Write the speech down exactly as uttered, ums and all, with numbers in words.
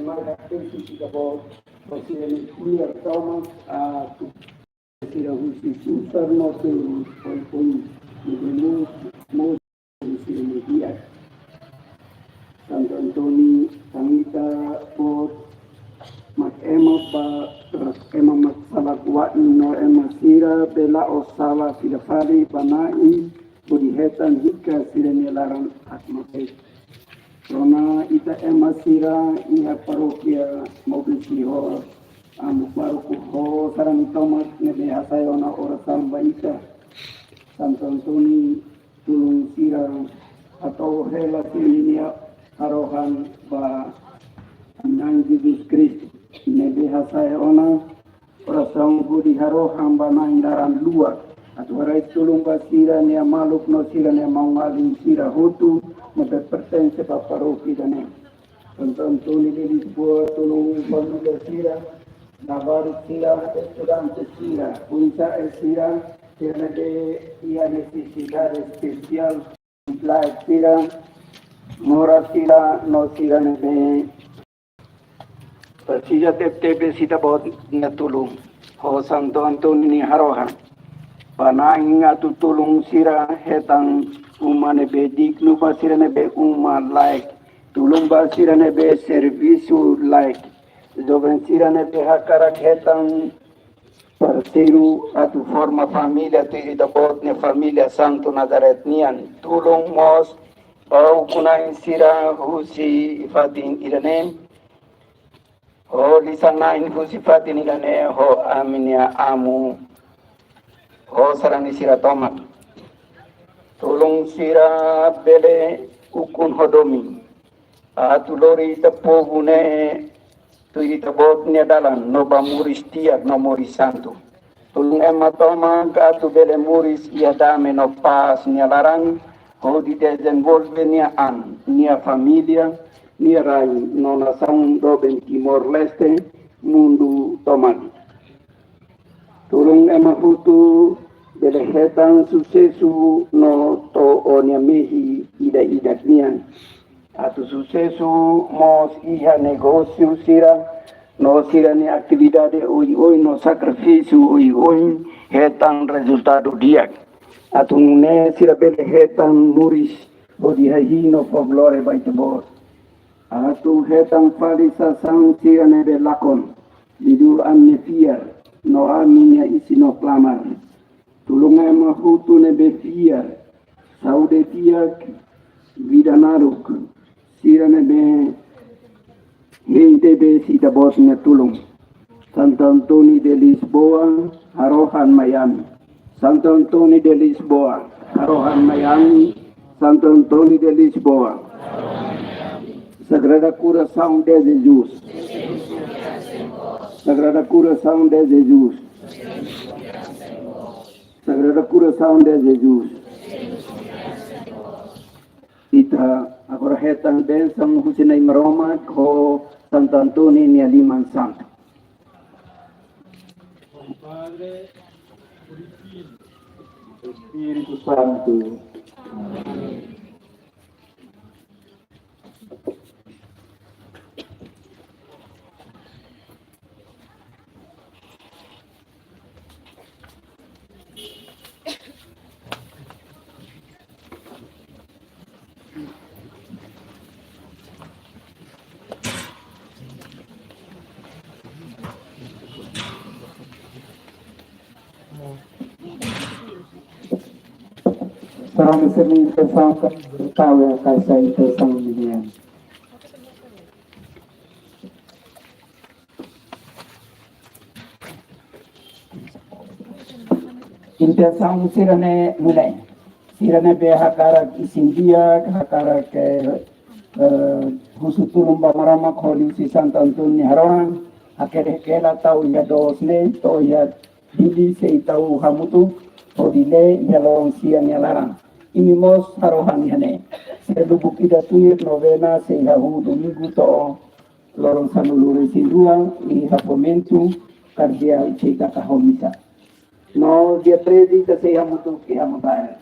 Marka Yesus ita-boot, ba sira-nia fiar tomak, atu sira husi susar no terus, poin-poin, ne'ebé mós, mós sira-nia di'ak. Santo António, tan ita-boot mak ema ba, ema mak salak wa'in no ema sira bele la'o sala sira fali ba Na'i, hodi hetan hikas sira-nia laran hakmatek. Rona ita ema sira iha parókia Maubesi ho amu pároku ho sarani tomak ne'ebé hasai ona orasaun ba ita. Santo António, tulun sira hato'o hela sira-nia harohan ba Na'i Jesus Kristu ne'ebé hasai ona orasaun hodi harohan ba Na'i laran-luak, atu haraik tulun ba sira-nia maluk no sira-nia maun-alin sira hotu ne'ebé pertense ba parókia ida-ne'e. Santo António de Lisboa, tulun família sira, labarik sira, estudante sira, oinsá sira, sira ne'ebé iha nesesidade espesiál, laek sira, moras sira, no sira ne'ebé presiza tebetebes ita-boot nia tulun. Ho Santo António nia harohan ba Na'i atu tulun sira hetan uma ne'ebé dignu ba sira ne'ebé uma laek, tulun ba sira ne'ebé servisu laek, joven sira ne'ebé hakarak hetan parseiru atu forma família, tuir ita-boot nia família Santu Nazaret nian. Tulun mós ba ukun-na'in sira husi fatin ida-ne'e, ho lisan-na'in husi fatin ida-ne'e, ho ami-nia amu, ho sarani sira tomak. Tulun sira bele ukun ho domin atu lori ita povu ne'e tuir ita-boot nia dalan no ba moris di'ak no moris santu. Tulun ema tomak atu bele moris iha dame no pás nia laran, hodi dezenvolve nia an, nia família, nia rai no nasaun doben Timor-Leste, mundu tomak. Tulun ema hotu bele hetan susesu no to'o nia mehi ida-idak nian. Atu susesu mós iha negósiu sira no sira-nia atividade oioin no sakrifísiu oioin hetan rezultadu di'ak. Atu nune'e sira bele hetan moris hodi hahi'i no fó glória ba ita-boot. Atu hetan fali sasán sira ne'ebé lakon, liuliu ami-nia fiar no ami-nia isin no klamar. Tulun ema hotu ne'ebé fiar, saúde di'ak, vida naruk, sira ne'ebé hein tebes ita-boot nia tulun. Santo António de Lisboa, harohan mai ami. Santo António de Lisboa, harohan mai ami. Santo António de Lisboa. Sagrado Coração de Jesus. Sagrado Coração de Jesus. Sagrado Coração de Jesus. Ita agora hetan bensaun husi Na'i Maromak ho Santo António nia liman santu. Espíritu Santu. Sarani sira-nia intensaun, ka tau ya kaisa intensaun nian. Intensaun sira-ne'e nune'e. Sira ne'ebé hakarak isin di'ak, hakarak, eh, eh, husu tulun ba Maromak liuhusi Santo António nia harohan, hakerek hela tau iha doos ne'e, to'o iha Dili sei tau hamutuk, hodi lee iha loron sia nia laran. Imi mós harohan iha ne'e. Sira lubuk ida tuir novena sei hahú domingu to'o loron sanulu-resin-rua iha Fomento, kardeál sei taka ho misa. No dia treze ita sei hamutuk iha Mabae.